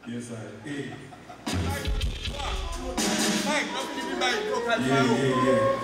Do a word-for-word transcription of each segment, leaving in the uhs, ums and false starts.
Yes, I. Hey. Yeah, yeah, yeah.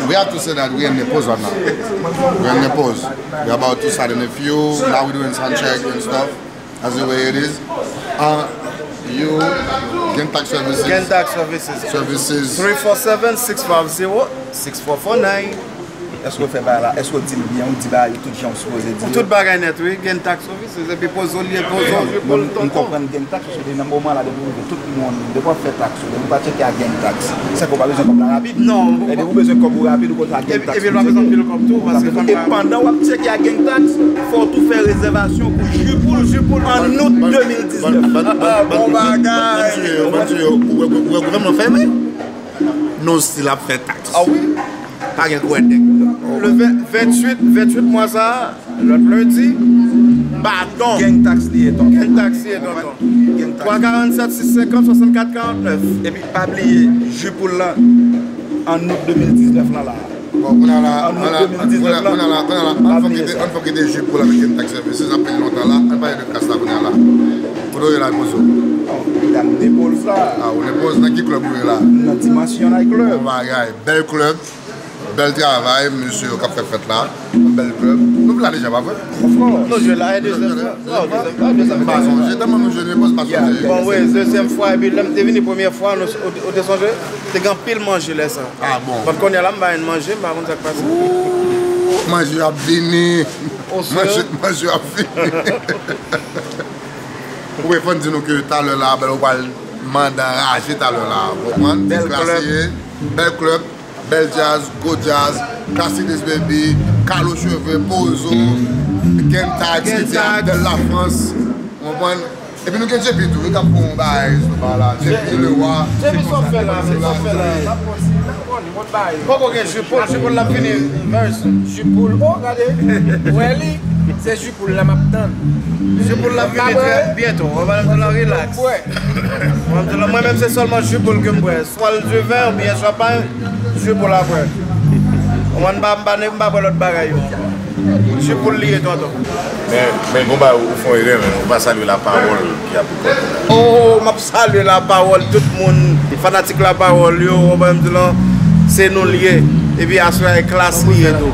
We have to say that we in the pause right now. We're in the pause. We're about to start in a few. Now we're doing sound check and stuff. That's the way it is. Uh, you, Gentax Services. Gentax Services. Services. Three four seven, six five zero, six four four nine. Èske w fè bagay la? Èske w di l byen? Ou di bagay yo tout jan w sipoze di yo? Tout bagay nèt, wi. Gentax Services. Epi poze w li ye, poze w, jwi pou l, tonton. M konprann Gentax, paske depi nan moman la, depi w rive tout moun, depi w ap fè taks ou, depi w pa tcheke ak Gentax, se ke w pa bezwen kòb la rapid. Non. E depi w bezwen kòb ou rapid, ou konn sa Gentax. Epi, epi l pa bezwen anpil kòb tou, paske e pandan w ap tcheke ak Gentax, fò w tou fè rezèvasyon pou Jupol, Jupol an out de mil diznèf. Ah, bon bagay. Ou wè gouvènman fèmen? Nou still ap fè taks. Ah wi? Pa gen kwè nèg. Le ven, venntuit, venntuit mwa sa a, lòt lendi, baton. Gentax li ye, tonton. Gentax li ye, tonton. Gentax. Twa karannsèt, sis senkant, swasannkat, karannnèf. Epi pa bliye, Jupol la, an out de mil diznèf lan la. Bon, kounye a la, an out de mil diznèf la, kounye a la, kounye a la, ann fè kite, ann fè kite Jupol avèk Gentax Services, ap pèdi lontan la, ann pale de kas la kounye a la. Kote w ye la, poze w? Medam, Naples la. Ah, ou Naples, nan ki klèb ou ye la? Nan Dimension Night Club. Bon bagay, bèl klèb. Bèl travay, mesye yo k ap fè fèt la. Yon bèl klèb. Nou vin la deja, pa vre? Of course. Nou jwe la, e dezyèm fwa. Non, dezyèm fwa, dezyèm fwa. M pa sonje, tèlman nou jwe, nou pa sonje. Bon, wi, dezyèm fwa, epi lè m te vini premyè fwa, nou, ou, ou te sonje? Te gen anpil manje lè sa. Ah bon? But kounye a la, m pa jwenn manje, m pa konn sa k pase. Ooh, manje ap vini. Manje, manje ap vini. Ou fè fò n di nou ke talè la, bèl ou pral mande anraje talè la. Ou konprann? Bèl klèb. Bèl klèb. Bèl djaz, gwo djaz, Classic Disbaby, Kalo Cheve, Pozo, Gentax, Gentax. Abdel Lafrance, ou konprann? Epi nou gen J P tou, wi, k ap fè yon bagay sou ba la. J P Leroy. J P, sa w fè la, sa w fè la? Poko gen Jupol, Jupol la vini. Jupol, oh, gade. Wè li, se Jupol la m ap tann. Jupol la vini trè byento. Ou konprann, m di la relax. Ou konprann, m di la, mwen menm se sèlman Jupol ke m bwè. Swa l diven oubyen chanpay, Jupol la bwè. Ou konprann, m pa, m pa, m pa bwè lòt bagay yo. Jupol li ye, tonton. Men, men gon bagay ou fè yon erè, men ou pa salye La Parole ki ap rekòd la. Oh, m ap salye La Parole, tout moun, fanatik La Parole yo, ou konprann, m di la, se nou l ye. Epi aswè a e klas li ye tou.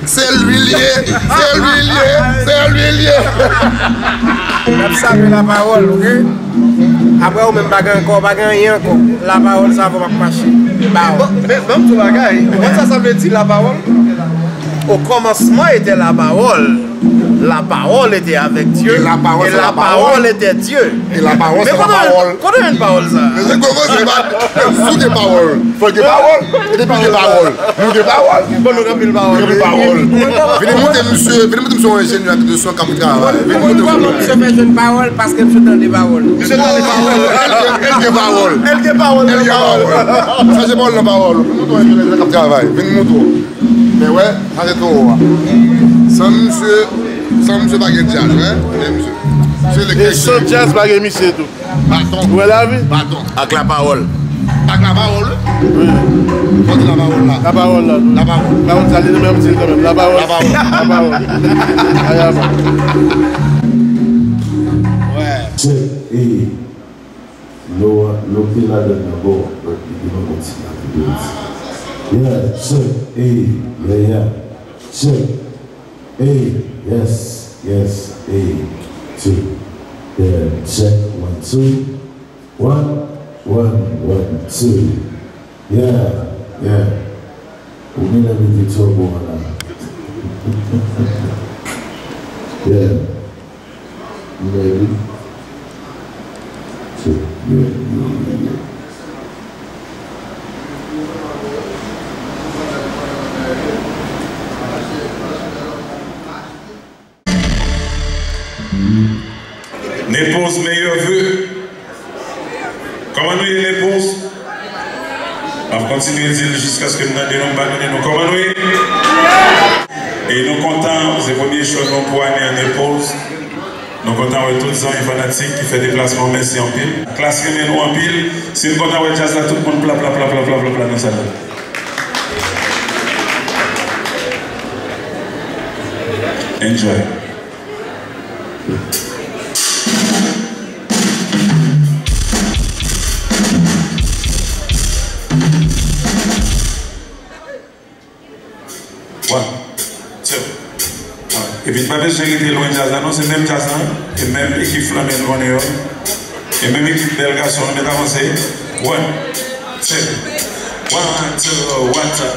Se li l ye, se li l ye, se li l ye. N ap salye La Parole, oke? Apre ou menm pa gen ankò, pa gen anyen ankò. La Parole sa fò m ap mache. Ba w. Bon, men, ban m di w bagay. Ou konn sa sa vle di, La Parole? Au commencement était la parole. La parole était avec Dieu. Et la parole, c'est la parole. Et la parole était Dieu. Et la parole, c'est la parole. Kote w jwenn pawòl sa? Men se gwo koze, si w gen pawòl, fò w gen pawòl. E depi w gen pawòl, nou gen pawòl. Bon, nou gen anpil pawòl. Nou gen anpil pawòl. Vini moute misye, vini moute misye yon enjenyè de son k ap travay. Vini moute misye. Kòman misye fè jwenn pawòl? Paske misye tande pawòl. Misye tande pawòl. Èl gen pawòl. Èl gen pawòl. Èl gen pawòl. Sa se pawòl nan pawòl. Vini moute yon enjenyè k ap travay. Vini moute. Men wè, sa se towo a. San misye, san misye pa gen djaz, wè. Men misye. Misye elektrik. E san djaz pa gen misye tou. Baton. Ou wè lavi? Baton. Ak lapawòl. Ak lapawòl, wi. Wi. Fò di lapawòl la. Lapawòl la. Lapawòl. Lapawòl sa li menm di kanmenm. Lapawòl. Lapawòl. Lapawòl. Aya bon. Wè. Check. E. Lo, lo te ladan nan bon, but li te nan bon ti lavi de piti. Yeah, check. Ey, yeah, yeah. Check. Ey, yes, yes, ey, two. Yeah, check, one, two. One, one, one, two. Yeah, yeah. Ou genlè mete twòp bon an la. Yeah. Ready? Check. Yeah, yeah, yeah, yeah. Nepoz, meyè ve. Kòman nou ye, Nepoz? M ap kontinye di l jiskaske m tande nou, m pa tande nou. Kòman nou ye? E nou kontan, se premye show nou pou ane an, Nepoz. Nou kontan wè tout zanmi fanatik ki fè deplasman, mèsi anpil. Klass renmen nou anpil. Si n kontan wè djaz la, tout moun pla, pla, pla nan sal la. Enjoy. One, two, one. Epi n pa bezwen rete lwen djaz la non, se menm djaz la, e menm ekip Flanmen nou konnen yo, e menm ekip bèl gason nou, nou mèt avanse. One, two, one, two, one, two.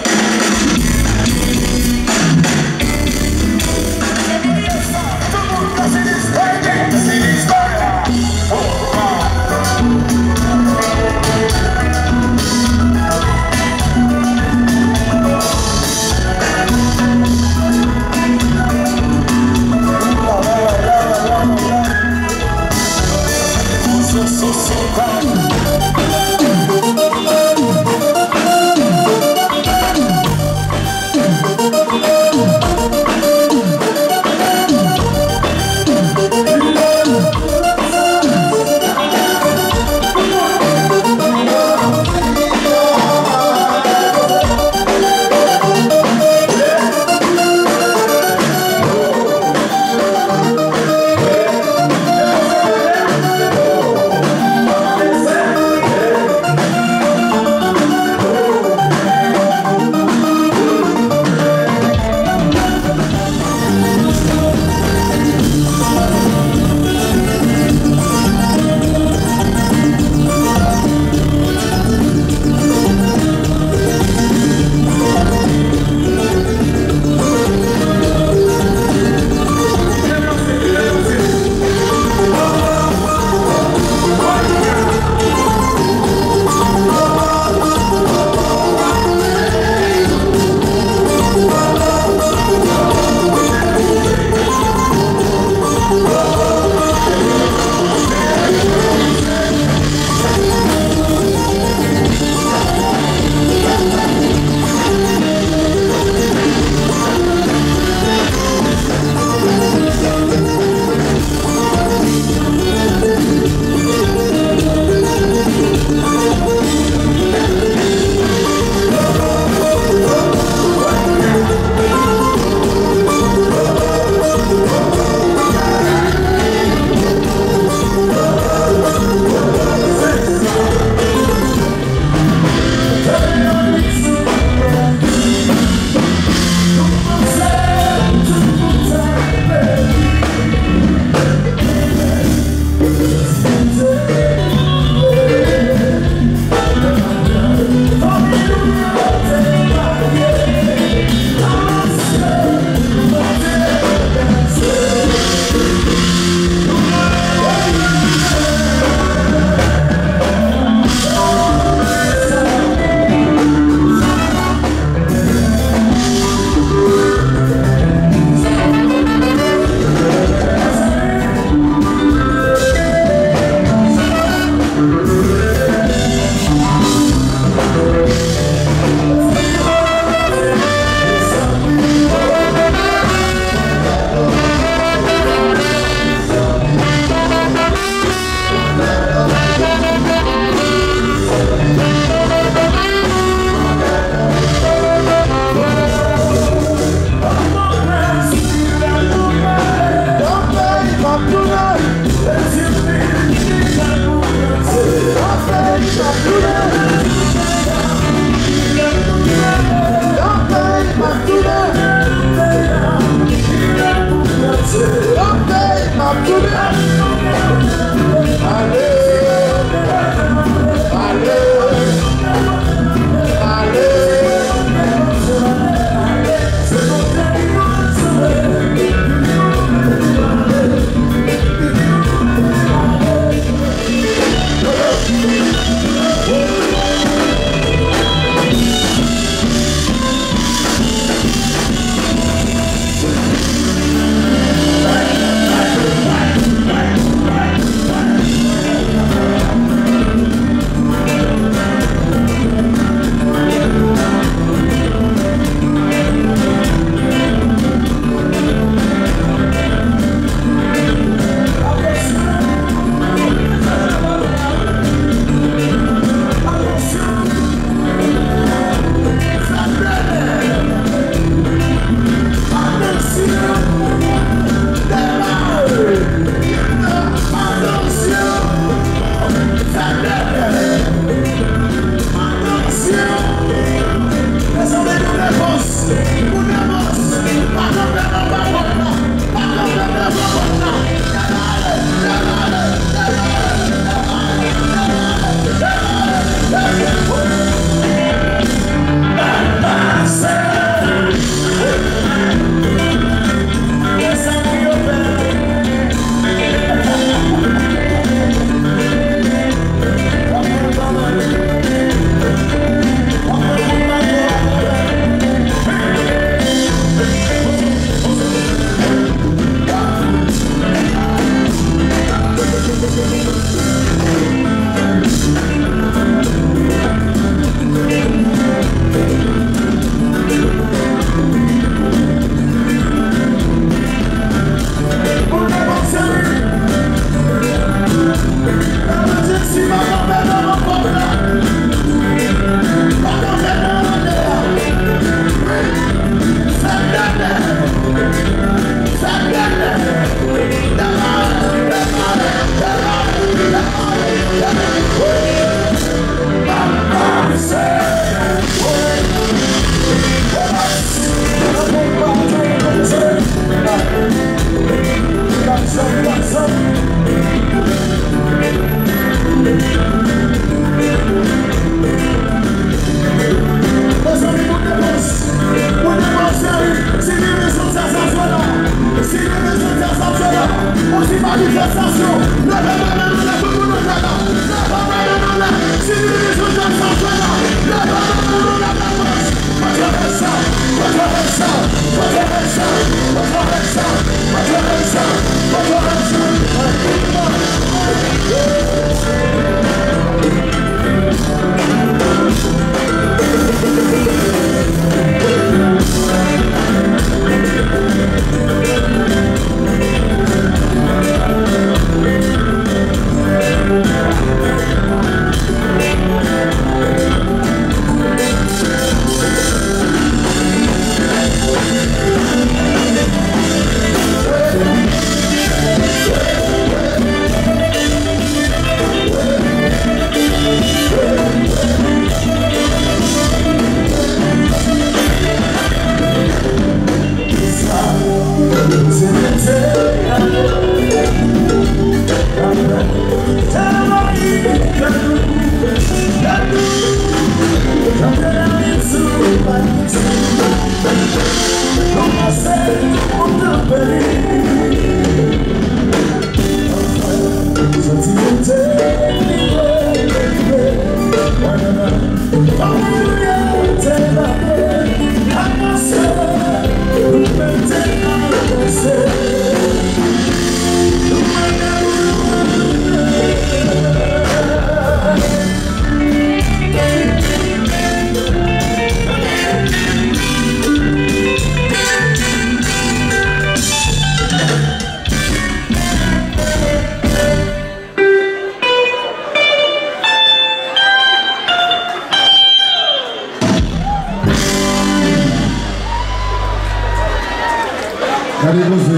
Gade koze.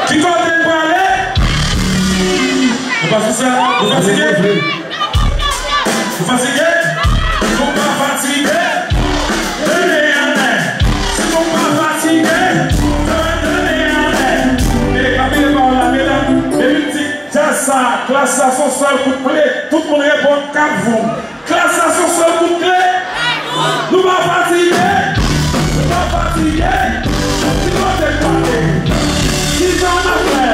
Ki kote n prale? Nou pa sou sa, nou fatige? Nou fatige? Si nou pa fatige, leve anlè. Si nou pa fatige, leve anlè. E pa bliye pawòl la, medam, depi m di djaz sa, klas la se yon sèl kout ple, tout moun reponn, kap voum. Klas la se yon sèl kout ple. Nou pa fatige. Nou pa fatige. Ki kote n prale? Kijan n ap fè?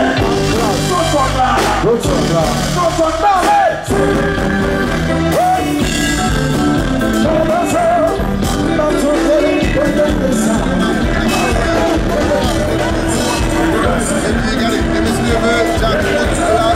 Son sòt la. Son sòt la. Son sòt la. Epi gade, e mesye yo, Djakout la.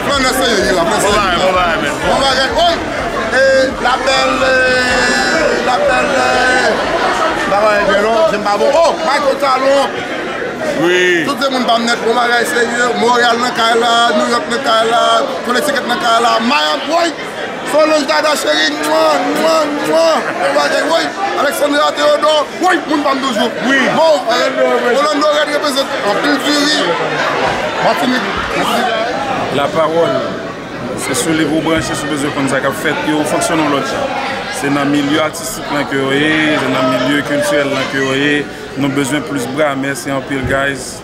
Flannè serye li la, flannè serye. Bon bagay, bon bagay, men. Bon bagay, oy! E, lapèl, e, lapèl, e, bagay byen non, jem pa bon. Oh, Michael Talon! Wi. Tout se moun pa m nèt, bon bagay serye. Montréal nan kay la, New York nan kay la, Connecticut nan kay la, Miami, woy! Solange Dada cheri, mwa, mwa, mwa. Bon bagay, woy! Alexandra Theodore, woy! Moun pa m toujou. Wi. Bon, Orlando Red reprezante anpil diri. Matinik. Lapawòl. Se sou li pou w branche si w bezwen konn sa k ap fèt. Yo fonksyone yon lòt jan. Se nan milye atistik lan ke yo ye, se nan milye kiltirèl lan ke yo ye. Nou bezwen plis bra. Mèsi anpil, guys.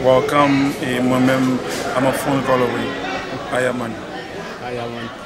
Welcome. E mwen menm, I'm a phone call away. Aya man. Aya man.